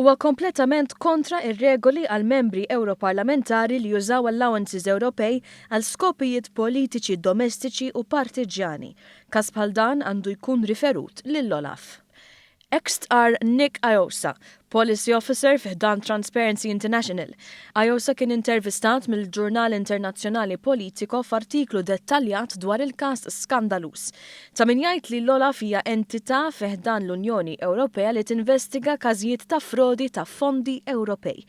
Huwa kompletament kontra r-regoli għal membri Ewroparlamentari li jużaw allowances Ewropej għal skopijiet politiċi domestiċi u partiġġjani. Każ bħal dan għandu jkun riferut lill-OLAF. Hekk stqarr Nick Aiosa, Policy Officer fi ħdan Transparency International. Aiosa kien intervistat mill-ġurnal internazzjonali Politico f'artiklu dettaljat dwar il-każ skandaluż. Ta' min jgħid li l-OLAF hija entità fi ħdan l-Unjoni Ewropea li tinvestiga każijiet ta' frodi ta' fondi Ewropej.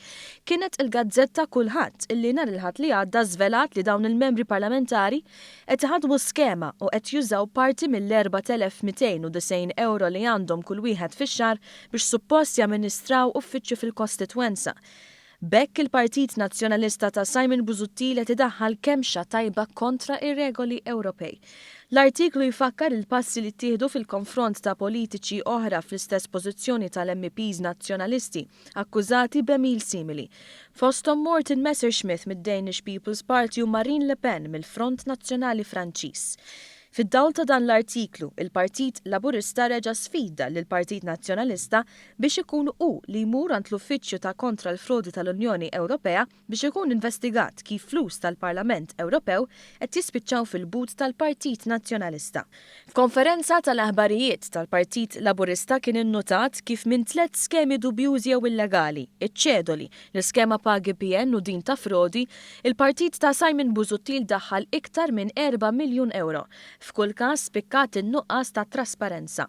Kienet il-gazzetta Kulħadd illi nhar il-Ħadd li għadda żvelat li dawn il-membri parlamentari qed iħaddmu skema u qed jużaw parti mill-4,290 ewro li għandhom kull wieħed fix-xahar biex suppost jamministraw uffiċċju fil-kostitwenza. B'hekk il-Partit Nazzjonalista ta' Simon Busuttil qed idaħħal kemxa tajba kontra ir-regoli Ewropej. L-artiklu jfakkar il-passi li ttieħdu fil-konfront ta' politiċi oħra fl-istess pożizzjoni tal-MEPs Nazzjonalisti akkużati b'għemil simili. Fosthom Morten Messerschmidt mid-Danish People's Party u Marine Le Pen mill-Front Nazzjonali Franċiż. Fid-dawl ta' dan l-artiklu, il-Partit Laburista reġa' sfida lill-Partit Nazzjonalista biex ikun hu li jmur għand l-Uffiċċju ta' Kontra l-Frodi tal-Unjoni Ewropea biex ikun investigat kif flus tal-Parlament Ewropew qed jispiċċaw fil-but tal-Partit Nazzjonalista. F'konferenza tal-aħbarijiet tal-Partit Laburista kien innutat kif minn tlett skemi dubjużi jew illegali, iċ-ċedoli, l-iskema pagi PN u din ta' frodi, il-partit ta' Simon Busuttil daħħal iktar minn erba' miljun ewro. F'kull każ spikkat in-nuqqas ta' trasparenza.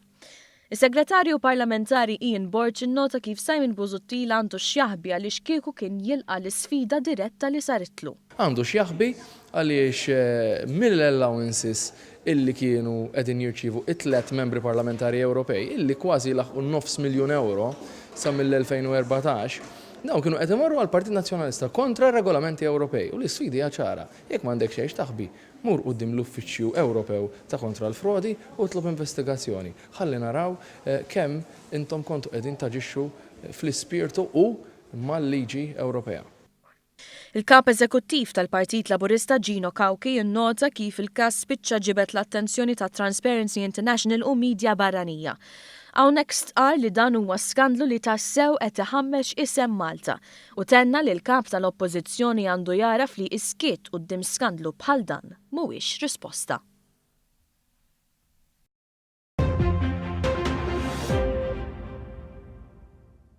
Is-Segretarju Parlamentari Ian Borg innota kif Simon Busuttil għandu x'jaħbi għaliex kieku kien jilqa' l-isfida diretta li saritlu. Għandu x'jaħbi għaliex mill-allowances illi kienu qegħdin jirċievu it-tlett membri parlamentari Ewropej, illi kważi laħqu nofs miljun ewro sa mill-2014, dawn kienu qed imorru għall-Partit Nazzjonalista kontra r-regolamenti Ewropej. U l-isfida hija ċara, jekk m'għandek xejn x'taħbi, Mur quddiem l-Uffiċċju Ewropew ta' Kontra l-Frodi u itlob investigazzjoni. Ħalli naraw kemm intom kontu qegħdin taġixxu fl-ispirtu u mal-liġi Ewropea. Il-Kap Eżekuttiv tal-Partit Laburista Gino Cauchi innota kif il-każ spiċċa ġibed l-attenzjoni ta' Transparency International u media barranija. Hawnhekk stqarr li dan huwa skandlu li tassew qed iħammeġ isem Malta u tenna li l-Kap tal-Oppożizzjoni għandu jagħraf li s-skiet quddiem skandlu bħal dan mhuwiex risposta.